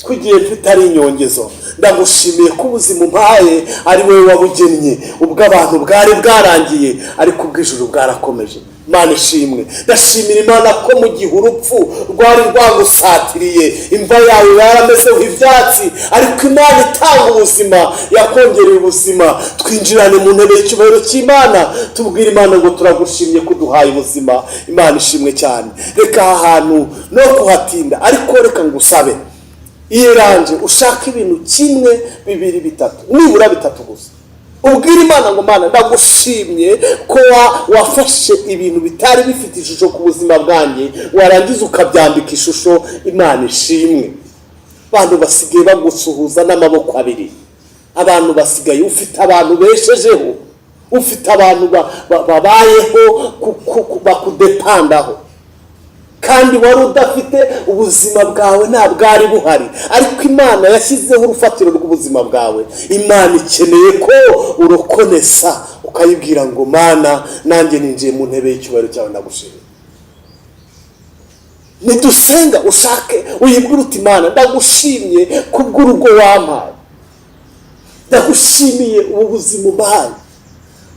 ko igihe mfite ari inyongezo, ndagushimiye ko ubuzima umpaye ari wowe wabugennye. Ubwo abantu bwari bwarangiye, ariko ubw'ijuru bwarakomeje. Imana ishimwe. Ndashimira Imana ko mu gihe urupfu rwari rwagusatiriye, imva yawe yaramezeho ibyatsi, ariko Imana itanga ubuzima yakongereye ubuzima. Twinjirane mu ntebe y'icyubahiro cy'Imana, tubwire Imana ngo turagushimye ko uduhaye ubuzima. Imana ishimwe cyane. Reka aha hantu no kuhatinda, ariko reka ngusabe iyeranje ushaka ibintu kimwe, bibiri, bitatu, nibura bitatu gusa. Ubwira Imana ngo Mana, ndagushimye ko wafashe ibintu bitari bifite ishusho ku buzima bwanjye, warangiza ukabyambika ishusho. Imana ishimwe. Abantu basigaye bagusuhuza n'amaboko abiri. Abantu basigaye, ufite abantu beshejeho, ufite abantu babayeho bakudepandaho, kandi wari udafite. Ubuzima bwawe ntabwo bwari buhari, ariko Imana yashyizeho urufatiro rw'ubuzima bwawe. Imana ikeneye ko urokonesa, ukayibwira ngo Mana, nanjye ninjiye mu ntebe y'icyubahiro cyawe, ndagushimira. Nidusenga ushake uyibwire uti Imana, ndagushimye kubw'urugo wampaye, ndagushimiye ubu buzima umpaye.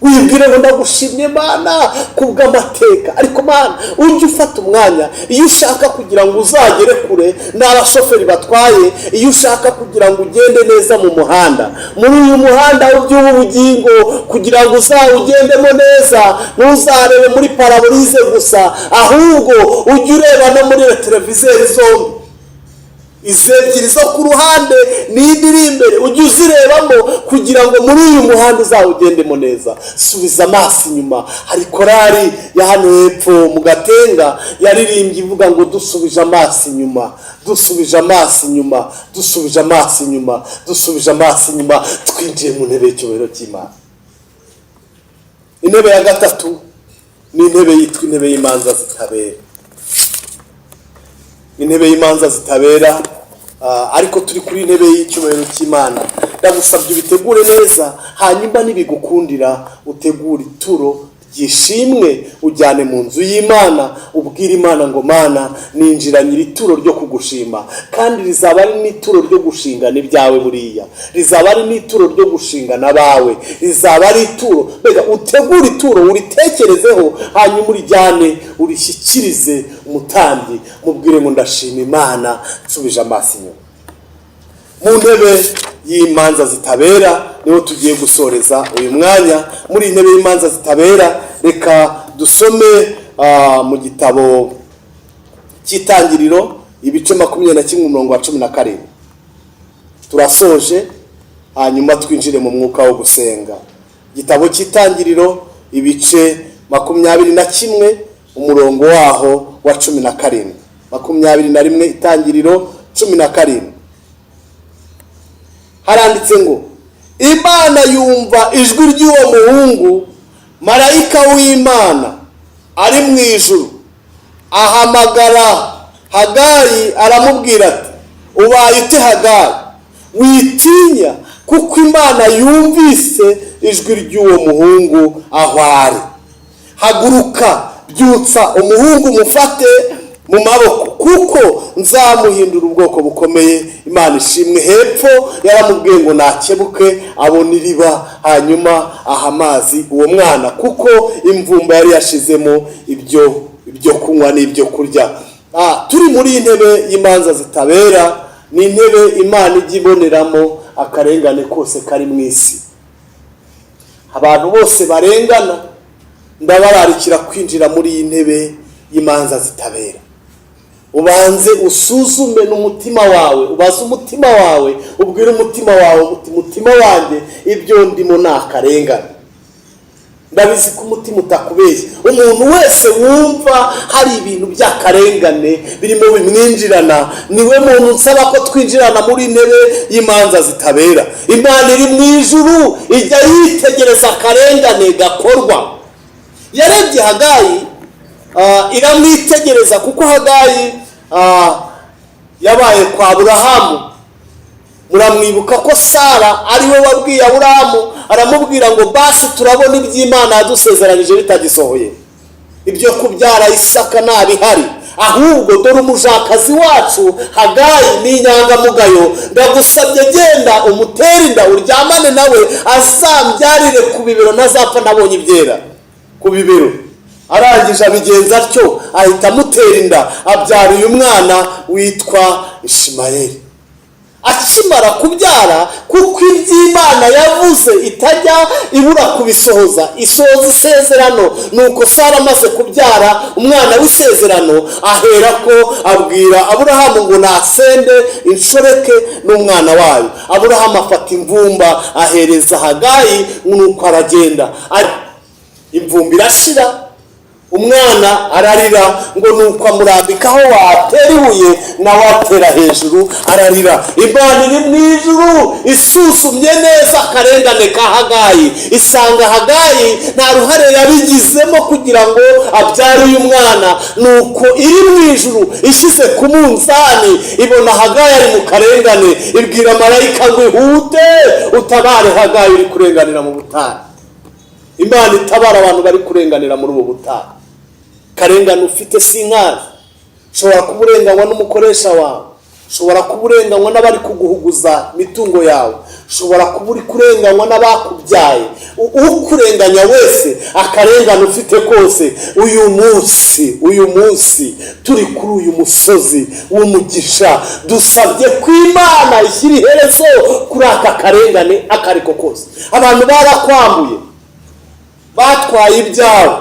Wibwire ngo ndagushimye Mana kubw'amateka. Ariko Mana, ujye ufata umwanya iyo ushaka kugira ngo uzagere kure n'abashoferi batwaye, iyo ushaka kugira ngo ugende neza mu muhanda, muri uyu muhanda w'iby'ubu bugingo, kugira ngo uzawugendemo neza, ntuzarebe muri pare-brise gusa, ahubwo ujye ureba no muri rétroviseur zombi, izi ebyiri zo ku ruhande n'indi iri imbere, ujye uzirebamo kugira ngo muri uyu muhanda uzawugendemo neza. Subiza amaso inyuma. Hari korari ya hano hepfo mu Gatenga yaririmbye ivuga ngo dusubije amaso inyuma, dusubije amaso inyuma, dusubije amaso inyuma, dusubije amaso inyuma. Twinjiye mu ntebe y'icyubahiro cy'Imana. Intebe ya gatatu ni intebe yitwa intebe y'imanza zitabera. Intebe y'imanza zitabera, ariko turi kuri intebe y'icyubahiro cy'Imana. Ndagusabye ubitegure neza, hanyuma nibigukundira utegure ituro ryishimwe, ujyane mu nzu y'Imana, ubwire Imana ngo Mana, ninjiranye iri turo ryo kugushima. Kandi rizaba ari n'ituro ryo gushingana ibyawe, buriya rizaba ari n'ituro ryo gushingana abawe, rizaba ari ituro. Mbega utegure ituro, uritekerezeho, hanyuma urijyane, urishyikirize umutambyi, mubwire ngo ndashima Imana nsubije amaso inyuma. Mu ntebe y'imanza zitabera niho tugiye gusoreza uyu mwanya. Muri iyi ntebe y'imanza zitabera, reka dusome mu gitabo cy'Itangiriro, ibice 21, umurongo wa 17. Turasoje, hanyuma twinjire mu mwuka wo gusenga. Igitabo cy'Itangiriro, ibice 21, umurongo waho wa 17. 21, Itangiriro, 17, haranditse ngo: "Imana yumva ijwi ry'uwo muhungu, marayika w'Imana ari mu ijuru ahamagara Hagari, aramubwira ati: 'Ubaye ute, Hagari? Witinya, kuko Imana yumvise ijwi ry'uwo muhungu aho ari. Haguruka, byutsa umuhungu, mufate mu maboko, kuko nzamuhindura ubwoko bukomeye.'" Imana ishimwe. Hepfo yaramubwiye ngo nakebuke abone iriba, hanyuma aha amazi uwo mwana, kuko imvumba yari yashizemo ibyo kunywa n'ibyo kurya. Turi muri iyi ntebe y'imanza zitabera. Ni intebe Imana ijya iboneramo akarengane kose kari mu isi. Abantu bose barengana, ndabararikira kwinjira muri iyi ntebe y'imanza zitabera. Ubanze usuzume n'umutima wawe, ubaze umutima wawe, ubwire umutima wawe uti: "Mutima wanjye, ibyo ndimo ni akarengane." Ndabizi ko umutima utakubeshya. Umuntu wese wumva hari ibintu by'akarengane birimo bimwinjirana, niwe muntu nsaba ko twinjirana muri intebe y'imanza zitabera. Imana iri mu ijuru ijya yitegereza akarengane gakorwa. Yarebye Hagayi, iramwitegereza, kuko Hagayi yabaye kwa Aburahamu. Muramwibuka ko Sara ariwe wabwiye Aburahamu, aramubwira ngo: "Basi turabona iby'Imana yadusezeranyije bitagisohoye, ibyo kubyara Isaka ntabihari, ahubwo dore umujakazi wacu Hagayi ni inyangamugayo. Ndagusabye, genda umutere inda, uryamane nawe, azambyarire ku bibero, ntazapfa ntabonye ibyera ku bibero." Arangije abigenza atyo, ahita amutera inda, abyara uyu mwana witwa Ishimayeli. Akimara kubyara, kuko iby'Imana yavuze itajya ibura kubisohoza, isohoza isezerano, nuko Sara amaze kubyara umwana w'isezerano, ahera ko abwira Aburahamu ngo nasende inshoreke n'umwana wayo. Aburahamu afata imvumba ahereza Hagayi, nuko aragenda. Imvumba irashira, umwana ararira, ngo nuko amurambikaho watera ibuye, nawe atera hejuru ararira. Imana iri mu ijuru isusumye neza akarengane ka Hagayi, isanga Hagayi nta ruhare yabigizemo kugira ngo abyare uyu mwana. Nuko iri mu ijuru ishyize ku munzani, ibona Hagayi ari mu karengane, ibwira marayika ngo: "Ihute utabare Hagayi uri kurenganira mu butayu." Imana itabara abantu bari kurenganira muri ubu butayu. Karengane ufite si inkazi. Ushobora kuba urenganywa n'umukoresha wawe, ushobora kuba urenganywa n'abari kuguhuguza imitungo yawe, ushobora kuba uri kurenganywa n'abakubyaye. Ukurenganya wese, akarengane ufite kose, uyu munsi, uyu munsi turi kuri uyu musozi w'umugisha, dusabye ko Imana ishyira iherezo kuri aka karengane ako ariko kose. Abantu barakwambuye, batwaye ibyawe,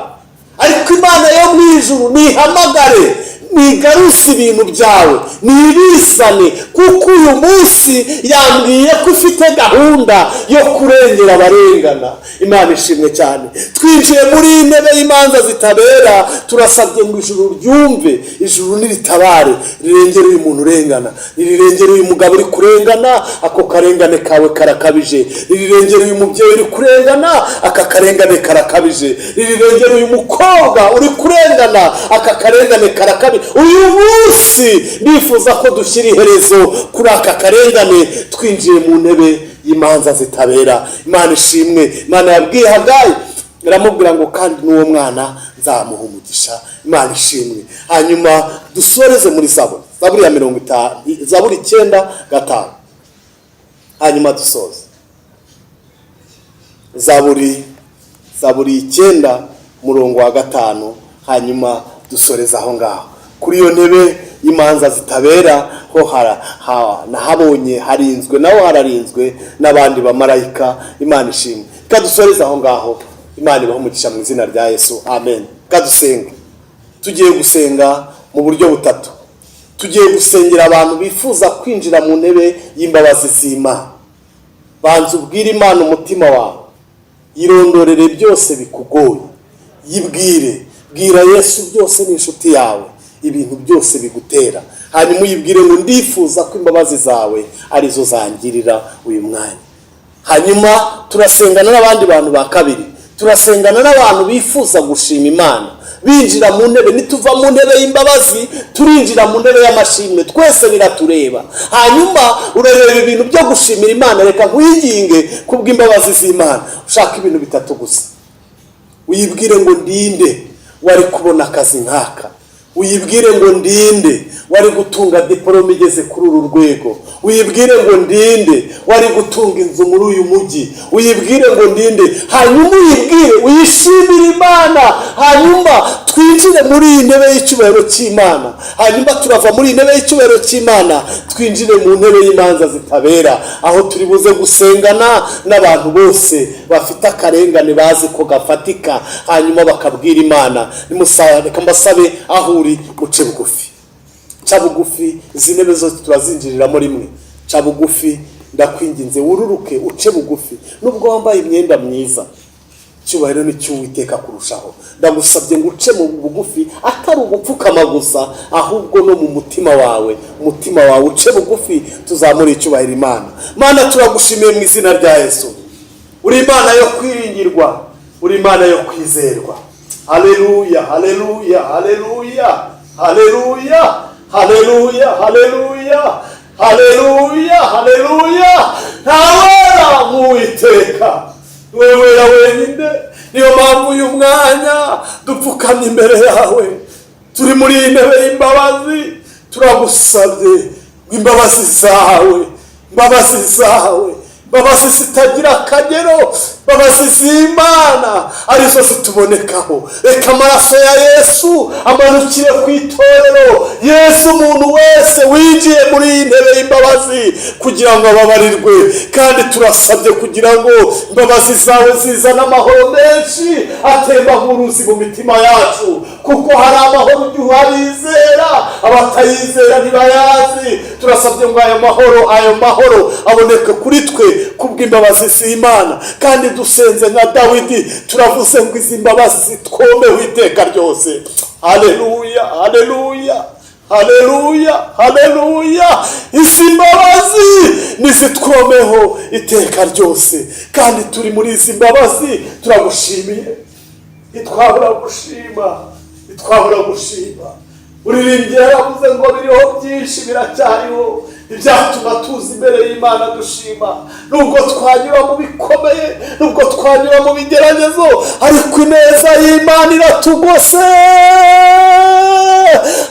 ariko Imana yo mu ijuru nihamagare, nigaruse ibintu byawe, nibisane, kuko uyu munsi yambwiye ko ufite gahunda yo kurengera abarengana. Imana ishimwe cyane. Twinjiye muri iyi ntebe y'imanza zitabera, turasabye ngo ijuru ryumve, ijuru niritabare, rirengere uyu muntu urengana, nirirengere uyu mugabo uri kurengana, ako karengane kawe karakabije, nirirengere uyu mubyeyi uri kurengana, aka karengane karakabije, nirirengere uyu mukobwa uri kurengana, aka karengane karakabije. Uyu munsi ndifuza ko dushyira iherezo kuri aka karengane, twinjiye mu ntebe y'imanza zitabera. Imana ishimwe. Imana yabwiye Hagayi, iramubwira ngo: "Kandi n'uwo mwana nzamuha umugisha." Imana ishimwe. Hanyuma dusoreze muri Zaburi, Zaburi ya 50, Zaburi 9:5, hanyuma dusoze. Zaburi 9, umurongo wa 5, hanyuma dusoreze aho ngaho kuri iyo ntebe. y'imanza zitabera ho nahabonye harinzwe, naho hararinzwe n'abandi bamarayika. Imana ishimwe. Reka dusoreze aho ngaho. Imana ibahe umugisha mu izina rya Yesu, amen. Reka dusenge. Tugiye gusenga mu buryo butatu. Tugiye gusengera abantu bifuza kwinjira mu ntebe y'imbabazi z'Imana. Banza ubwire Imana umutima wawe, yirondorere byose bikugoye, yibwire, bwira Yesu byose, ni inshuti yawe, ibintu byose bigutera. Hanyuma uyibwire ngo: "Ndifuza ko imbabazi zawe arizo zangirira uyu mwanya." Hanyuma turasengana n'abandi bantu ba kabiri, turasengana n'abantu bifuza gushima Imana binjira mu ntebe. Nituva mu ntebe y'imbabazi, turinjira mu ntebe y'amashimwe, twese biratureba. Hanyuma urareba ibintu byo gushimira Imana. Reka nkwinginge kubw'imbabazi z'Imana, ushaka ibintu bitatu gusa. Uyibwire ngo: "Ndinde wari kubona akazi nk'aka?" Uyibwire ngo: "Ndinde wari gutunga diporome igeze kuri uru rwego?" Uyibwire ngo: "Ndinde wari gutunga inzu muri uyu mujyi?" Uyibwire ngo: "Ndinde?" Hanyuma uyibwire, uyishimire Imana. Hanyuma twinjire muri iyi ntebe y'icyubahiro cy'Imana. Hanyuma turava muri iyi ntebe y'icyubahiro cy'Imana, twinjire mu ntebe y'imanza zitabera, aho turi buze gusengana n'abantu bose bafite akarengane bazi ko gafatika, hanyuma bakabwira Imana. Reka mbasabe, aho uri muce bugufi, ca bugufi. Izi ntebe zose turazinjiriramo rimwe. Ca bugufi, ndakwinginze, wururuke uce bugufi. Nubwo wambaye imyenda myiza, icyubahiro ni cy'Uwiteka kurushaho. Ndagusabye ngo uce mu bugufi, atari ugupfukama gusa, ahubwo no mu mutima wawe, umutima wawe uce bugufi, tuzamure icyubahiro Imana. Mana, turagushimiye mu izina rya Yesu. Uri Imana yo kwiringirwa, uri Imana yo kwizerwa. Haleluya, haleluya, haleluya, haleluya, haleluya, haleluya, haleluya, haleluya. Ntawera nk'Uwiteka, wewe wera wenyine. Niyo mpamvu uyu mwanya dupfukamye imbere yawe, turi muri iyi ntebe y'imbabazi. Turagusabye ngo imbabazi zawe, imbabazi zawe, imbabazi zitagira akagero, imbabazi z'Imana arizo zitubonekaho. Reka amaraso ya Yesu amanukire ku itorero. Yesu, umuntu wese winjiye muri iyi ntebe y'imbabazi kugira ngo ababarirwe, kandi turasabye kugira ngo imbabazi zawe zizane amahoro menshi atemba nk'uruzi mu mitima yacu, kuko hari amahoro ujya uhabizera, abatayizera ntibayazi. Turasabye ngo ayo mahoro, ayo mahoro aboneke kuri twe kubw'imbabazi z'Imana. Kandi dusenze nka Dawidi, turavuze ngo izi mbabazi zitwomeho iteka ryose. Haleluya, haleluya, haleluya, haleluya. Izi mbabazi nizitwomeho iteka ryose. Kandi turi muri izi mbabazi, turagushimiye, ntitwabura gushima, ntitwabura gushima. Uririmbyi yaravuze ngo biriho byinshi, biracyariho ibyatuma tuza imbere y'Imana dushima. Nubwo twanyura mu bikomeye, nubwo twanyura mu bigeragezo, ariko ineza y'Imana iratugose.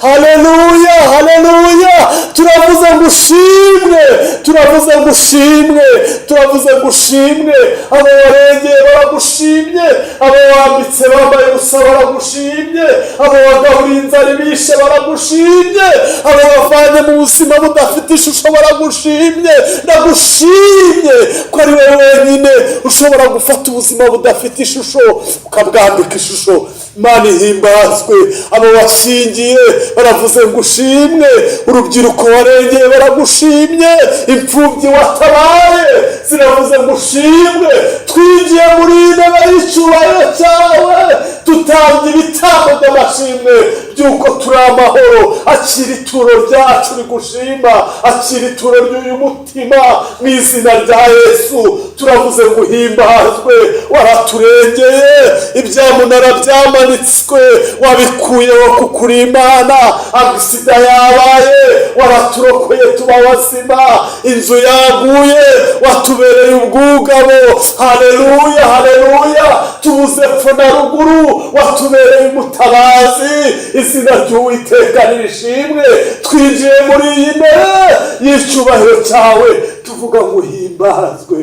Haleluya, haleluya. Turavuze ngo ushimwe, turavuze ngo ushimwe, turavuze ngo ushimwe. Abo warengeye baragushimye, abo wambitse bambaye ubusa baragushimye, abo wagaburiye inzara ibishe baragushimye, abo wavanye mu buzima budafite ishusho baragushimye. Ndagushimye ko ari wowe wenyine ushobora gufata ubuzima budafite ishusho ukabwambika ishusho. Imana ihimbazwe. Abo washyingiye baravuze ngo ushimwe, urubyiruko warengeye baragushimye, imfubyi watabaye ziravuze ngo ushimwe. Twinjiye muri iyi ntebe y'icyubahiro cyawe, tutambye ibitambo by'amashimwe by'uko turi amahoro. Akira ituro ryacu rigushima, akira ituro ry'uyu mutima mu izina rya Yesu. Turavuze ngo uhimbazwe. Waraturengeye, ibyamunara byamanitswe wabikuyeho kuko uri Imana. Accident yabaye, waraturokoye tuba bazima. Inzu yaguye, watubereye ubwugamo. Haleluya, haleluya. Tubuze epfo na ruguru, watubereye umutabazi. Izina ry'Uwiteka nirishimwe. Twinjiye muri iyi ntebe y'icyubahiro cyawe, tuvuga ngo uhimbazwe,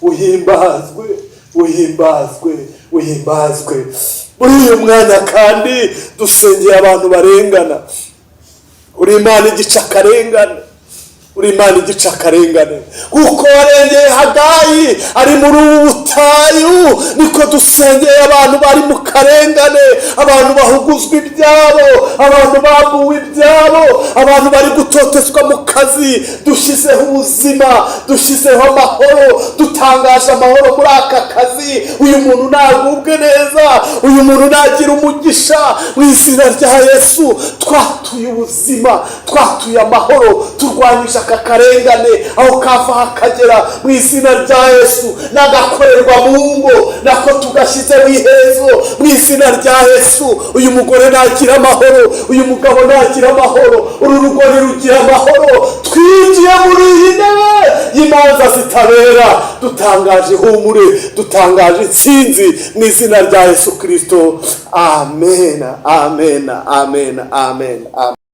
uhimbazwe, uhimbazwe, uhimbazwe. Muri uyu mwanya kandi dusengeye abantu barengana. Uri Imana igica akarengane, uri Imana igica akarengane. Kuko warengeye Hagayi ari muri ubu butayu, niko dusengeye abantu bari mu karengane, abantu bahuguzwa ibyabo, abantu bambuwe ibyabo, abantu bari gutotezwa mu kazi. Dushyizeho ubuzima, dushyizeho amahoro, dutangaje amahoro muri aka kazi. Uyu muntu nagubwe neza, uyu muntu nagira umugisha mu izina rya Yesu. Twatuye ubuzima, twatuye amahoro, turwanyije aka karengane aho kava hakagera mu izina rya Yesu. N'agakorerwa mu ngo nako tugashyizeho ihezo mu izina rya Yesu. Uyu mugore nagira amahoro, uyu mugabo nagira amahoro, uru rugo nirugira amahoro. Twinjiye muri iyi ntebe y'imanza zitabera, dutangaje ihumure, dutangaje intsinzi mu izina rya Yesu Kirisito. Amen, amen, amen, amen, amen.